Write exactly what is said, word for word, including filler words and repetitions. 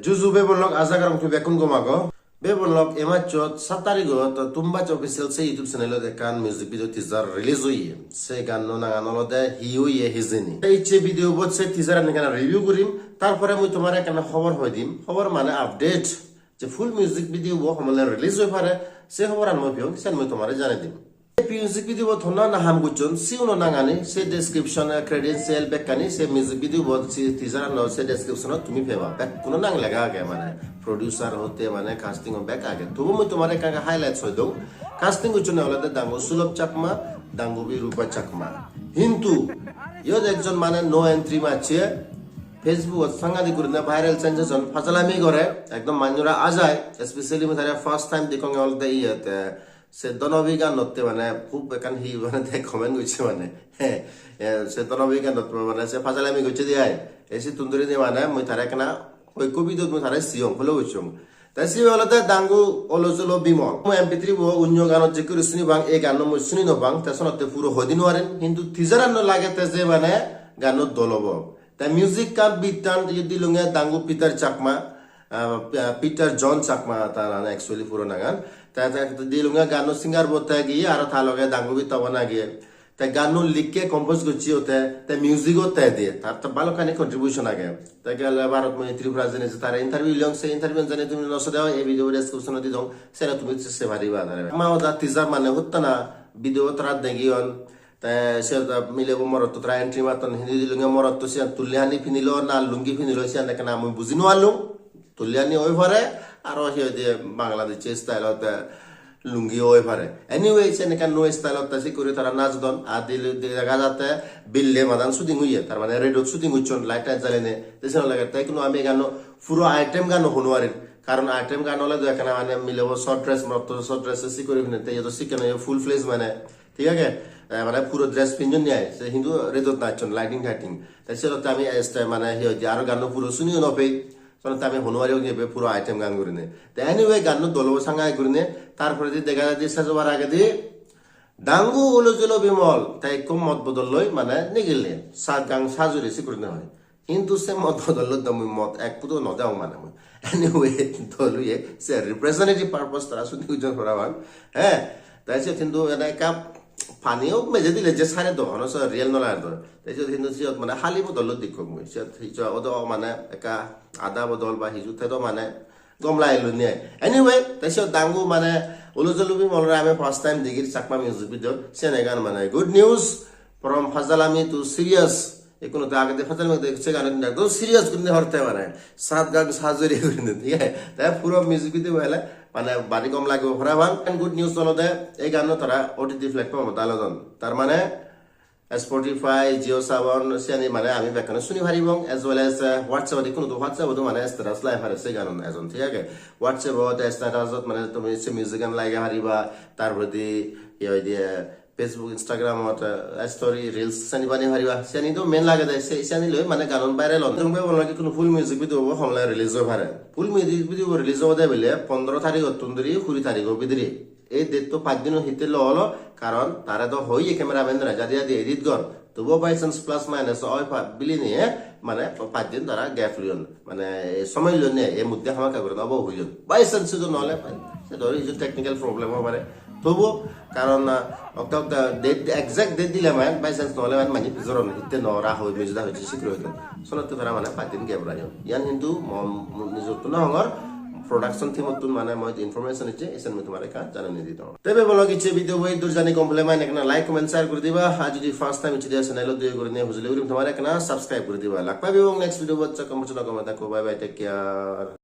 Juju bebonlok, aja gorong tumi bekkun gom ago. Bebonlok, ei majsot saat tarigot Tumbaj Official se YouTube channelot ekkan music video teaser release oye. Se ganno nangan olode Hi Oye Hijeni. Te icche video bot se teaser ani ekkan review gurim, tar pore mui tomare ekkan hobor hoi dim. Hobor mane update, je full music video bo homole release oi pare, se hoboran mui piyong, sen mui tomare janei dim. Ei music video bot honna na ham gocchon, siuno nangani se description, eh, credential bekkani se music video bot se teaser ano se description ot tumi peba. Bekkuno nang lega age, mane producer hote mane casting o bek age. Tobu mui tomare ekka ekka highlights hoi dong. Casting gocchonne olode Dangu Sulabh Chakma, Dangubi Rupa Chakma. Hintu iyot ekjon mane no entry macche, Facebook ot sangadik gurine viral sensation, fajalami gore, ekdom manjora ajai, especially mui tare first time dekonge olode iyot, eh, se Donobi ganotte mane hub ekkan hi mane te comment gocche mane. He, eh, se Donobi ganotte mane se fajalami gocche de ai. E sittun dhuri de mane mui tare ekkena hoikko video mui tare siyong, follow gocchong. Te sibe olode Dangu Olo Jolo Bimol. Mui M P three bo onyo ganot jekke guri suni pang, ei ganno mui suni no pang, te sonotte puro hoi di no parim. Hintu teaser anno lage te je mane ganno dol obo. Te music kan beat tan ye dilunge Dangu Peter Chakma, ah, P-, Peter John Chakma ta nang actually puro nangan. Te, te dilunge ganno singer bo te giye aro ta loge Dangubi Taban age. Te ganno likke compose gocche o te, te music o te diye. Tar to balokkani contribution age. Te gele Bharat Mohi Tripura jene je tara interview liyong, se interview jene tumi no sode oi, ei video description o di dong, sene tumi se pariba tare. Ma oda teaser mane huttana video tara degiyon. Te siyot milebo morotto tara entry matton, hindi dilunge morotto siyan tulli hani pinilo na lungi pinilo siyan ekkena mui buji no parlung. Tulli hani oi pare, aro hi hoide Bangladeshi style ot, eh, lungi oi pare. Anyway, siyan ekkan nuo style ot te sikkuri tara najodon. Ar dil-, dega jatte bille madan shooting oye, tar mane redot shooting gocchon, light tight jaline. Te siyan lage te ikkunu ami eganno puro item gano hono parir. Karon item gan ole do ekkena mane milebo short dress, morotto short dress sikkuri pine, te iyodo sikkene full face mane Thik age? Eh, mane puro dress pinjon ni ai, se hintu redot nachon, lighting thaiting. Te senotte ami este mane hi hoide aro ganno puro suniyo no pei. Senotte ami hono pari hoide puro item gan gurine. Te anyway, ganno dol obo sangai gurine. Tar poredi dega jai de sejobar agedi Dangu Olo Jolo Bimol te ekko mod bodol loi mane nigille. Sat gang sajuri sikkuri hoi. Hintu se mod bodol loi do mui mod ek pudo no degong mane mui. Anyway, dol oye, se representative purpose tara suni gojjon parapang. He, te siyot hintu ene ekka paniyo meje dile je sare do, hono se real no lage do. Te siyot hintu siyot mane hali bodol loi dikkong mui. Siyot hijo odo mane ekka ada bodol ba hiju te do mane gom lagilun ni ai. Anyway, te siyot Dangu mane Olo Jolo Bimolore ami first time degir Chakma music video. Siyan ekkan mane good news from Fajalami to Serious. Ikkunu te agede Fajalami de se gano ekdom serious gurinei horte mane. Sat gang sajuri gurinei, thik age? Te puro music video bo hele mane bari gom lagibo parapang. And good news olode ei ganno tara O T T platform ot dalodon. Tar mane Spotify, JioSaavn, siyani mane ami bekkune suni paribong, as well as, eh, WhatsApp ot ikkunu do WhatsApp ot do mane status lagei pare se ganon ejon, thik age? WhatsApp ot status ot mane tumi se music gan lagei pariba, tar poredi hi hoide, Facebook, Instagram ot, eh, story, reels seni banei pariba. Seni do main lagede, se, seni loi mane ganon viral on. Jongbe bolage ikkunu full music video bo homle release oi pare. Full music video bo release obode bile pondro tarigottun dhuri kuri tarigo bidire. Ei date to pach dino hitte lo olo, karon tare do hoye cameraman dore jadi jadi edit gor. Tobuo by chance plus minus oi pa-, bilinei, eh, mane pa-, pach din tara gap loyon. Mane, eh, somoy loyon ne, ei muddhe hamakkai gurinei obo hoyon. By chance do no ole, se do hiju technical problem obo pare. Tobuo, karon, ah, okta okta date, exact date dile mane, by chance no ole mane manye pijoron hitte no ra hoi, mejuda hoiche sikre hoiton. Sonotte tara mane pach din gap rayon. Iyan hintu mo-, mo-, nijotto no hongor, production team ottun mane mui information icche, isen mui tomare ekka janani di dong. Te bebonlok icche video bo iddur jani gom pele mane ekkena like, comment, share guri diba. Ar jodi first time icche diya channel ot diye guri ne hujuli gurim tomare ekkena subscribe guri diba. Lak pebong next video bot, se kom chuna gome thakko. Bye bye, take care.